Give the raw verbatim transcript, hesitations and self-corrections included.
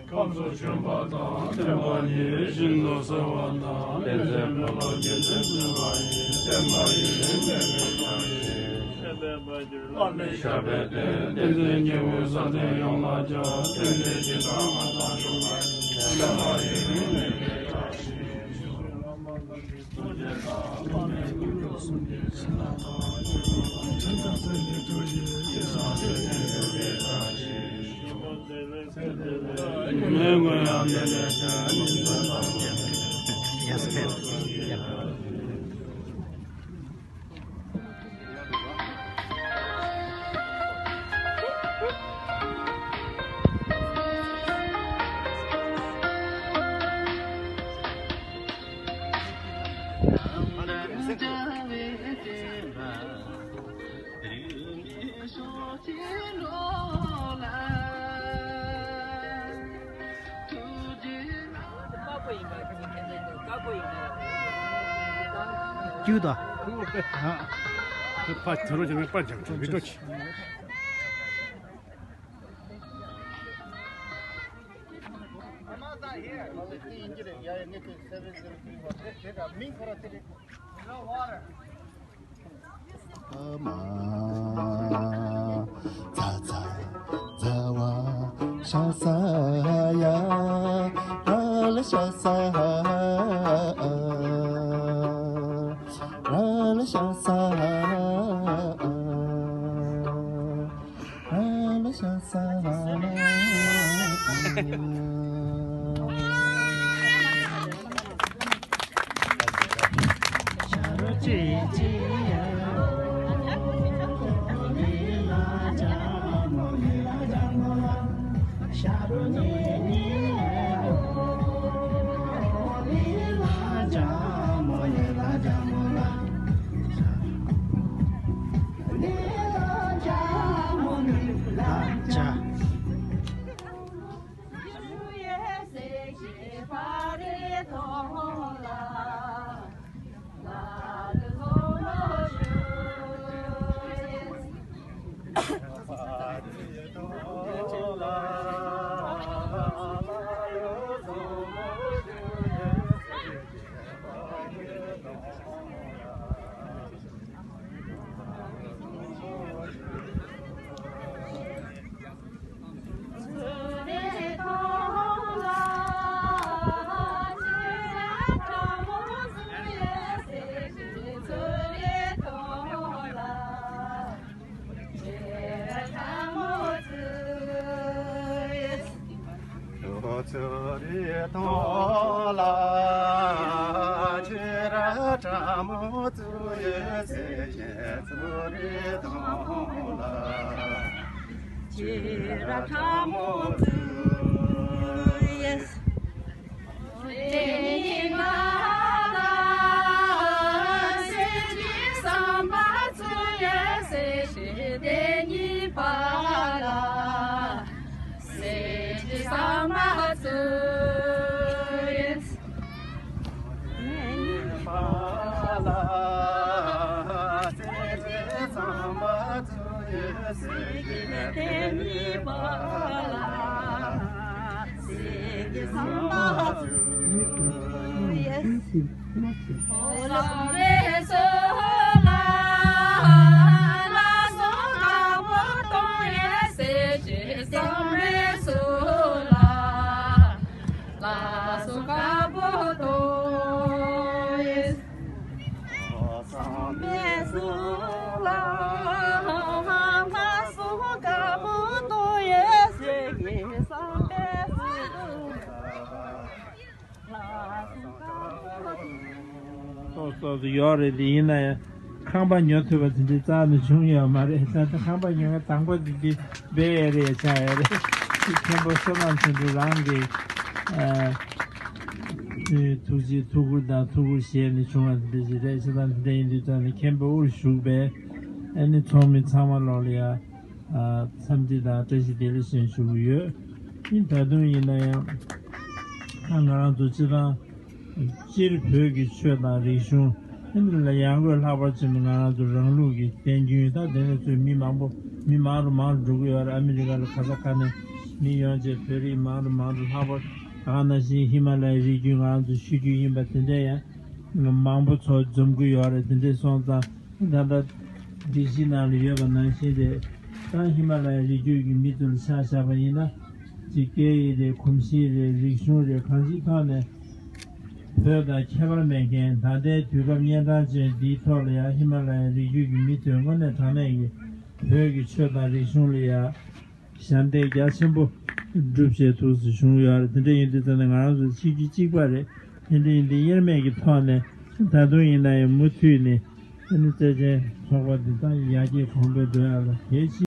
ཁམས་སུ་བྱོན་པ་དང་ལྡན་པ་ཉིད། ཤིན་ཏུ་གསལ་བ་དང་། ལེགས་བྱས་མི་སློབ་རྒྱུད་དུ་འཛིན་པ་ཡིས། བསྟན་པ་ཡུན་རིང་སྤེལ་བའི་བཀྲ་ཤིས་ཤོག། བླ་མའི་ཞབས་པད་བརྟན། བསྟན་འཛིན་སྐྱེས་བུ་ས་སྟེང་ཡོངས་ལ་ཁྱབ། བསྟན་འཛིན་སྤྱི་དང་མངའ་ཐང་འབྱུང་བ་ཡི། བསྟན་པ་ཡུན་རིང་སྤེལ་བའི་བཀྲ་ཤིས་ཤོག། ཐུགས་རྗེ་དང་བླ་མའི་སྐུ་གཟུགས་གསུམ་གྱི་བྱིན་རླབས་དང་། ཆོས་སྐུ་དང་མཚན་བཅས་ཐུགས་རྗེའི་ཡེ་ཤེས་སངས་རྒྱས་ཀྱི་ཡོན་ཏན་བཀྲ་ཤིས་ཤོག། ཀྱུ་དང་། ཕ་དེ་རུ་ཅང་པར་ཅང་ཅང་མི་འགྲོ་ཆེ། མིང་ཁོ་ར་དེ་རེད། ཨ་མ། ཚ་ཚ་ཚ་བ་ཤ་ས་ཡ། ཨ་ལ་ཤ་ས་ཨ། ཨ་ལ་ཤ་ས་ཨ། ཨ་ལ་ཤ་ས་ཨ། ཏོག་ཏོག་ཏུ་ཡོད་རེད། དེ་ཡིན་ན་ཡང་ཁང་པ་ཉོ་ཐུབ་པ་དེ་འདྲའི་རྩ་ནས་བྱུང་ཡོད་མ་རེད། ད་ལྟ་ཁང་པ་ཉོ་མཁན་དང་པོ་དེ་འདི་སྦེ་ཡ་རེད། ཆགས་ཡ་རེད། དེ་མཁན་པོ་བསོད་ནམས་ཆོས་འཕེལ་རང་གི་ཨ་ཐུགས་རྗེ་ཐུགས་ཁུར་དང་ཐུགས་ཁུར་བཞེས་ནས་བྱུང་བ་དེ་འདྲ་ཞིག་རེད། བྱས་ཙང་དེ་འདྲ་ཡིན་དུས་ད་ནི་མཁན་པོ་དབུར་བཞུགས་པའི་ཨ་ནི་ཚོགས་མི་ཚང་མ་ལོག་ལ་ཡ། ཨ་འཚམས་འདྲི་དང་བཀྲ་ཤིས་བདེ་ལེགས་ཞེས་ཞུ་གི་ཡོད། ཨིན། ད་དུང་ཡིན་ན་ཡང་ད་ང་རང་ཚོ་སྤྱིར་བཏང་སྤྱིར་བོད་ཀྱི་ཆོས་དང་རིག་གཞུང་ ལ་ཡང་སྒོས་ལྷག་པར་ཆེན་པོ་ང་རང་ཚོ་རང་ལུགས་ཀྱི་བསྟན་རྒྱུན་ད་དེ་ནས་ཚུར་མི་མང་པོ་མི་མང་རུ་མང་རུ་འགྲོ་གི་ཡོད་རེད། ཨ་མི་རི་ཀ་ལ་ག་ས་ག་ནས་མི་ཡོང་བྱས་བོད་རིགས་མང་རུ་མང་རུ་ལྷག་པར་ད་ག་ནང་བཞིན་ཧི་མ་ལ་ཡའི་རི་རྒྱུད་ང་རང་ཚོ་ཤོད་རྒྱུ་ཡིན་པ་དེ་འདྲ་ཡང་མང་པོ་ཚོ་འཛོམས་ཀྱི་ཡོད་རེད། དེ་འདྲ་སོང་ཙང་ད་ལྟ་སྒྲིག་གཞི་ནང་ལ་ཡོད་པ་ནང་བཞིན་རེད། ད་ཧི་མ་ལ་ཡའི་རི་རྒྱུད་ཀྱི་མི་ཚོ་ལ་ཆ་བཞག་པ་ཡིན་ན་ཅིག་སྐད་ཡིག་རེད། གོམས་གཤིས་རེད། རིག་གཞུང་རེད། གང་ཅིའི་ཐོག་ནས་བོད་དང་ཁྱད་པར་མེད་མཁན། ད་ལྟའི་དུས་སྐབས་གཉན་འཕྲང་ཅན་འདིའི་ཐོག་ལ་ཡང་ཧི་མ་ལ་ཡའི་རི་རྒྱུད་ཀྱི་མི་ཚོས་དངོས་གནས་དྲང་གནས་ཀྱི་བོད་ཀྱི་ཆོས་དང་རིག་གཞུང་ལ་ཡང་ཞབས་འདེགས་རྒྱ་ཆེན་པོ་སྒྲུབ་བྱས་ཐུགས་སུ་བྱུང་ཡོད་རེད། དེ་འདྲ་ཡིན་དུས་ཙམ་ནས་ང་རང་ཚོ་ཆིག་སྒྲིལ་གཅིག་པ་རེད། དེ་འདྲ་ཡིན་དུས་དབྱེར་མེད་ཀྱི་ཐོག་ནས་ད་དུང་ཡིན་ན་ཡང་མུ་མཐུད་ནས་ཨ་ནི་བརྩེ་ཆེན་ཚོགས་པ་འདི་དག་ཡར་རྒྱས་གོང་འཕེལ་འགྲོ་ཡག་ལ་གལ་ཆེ།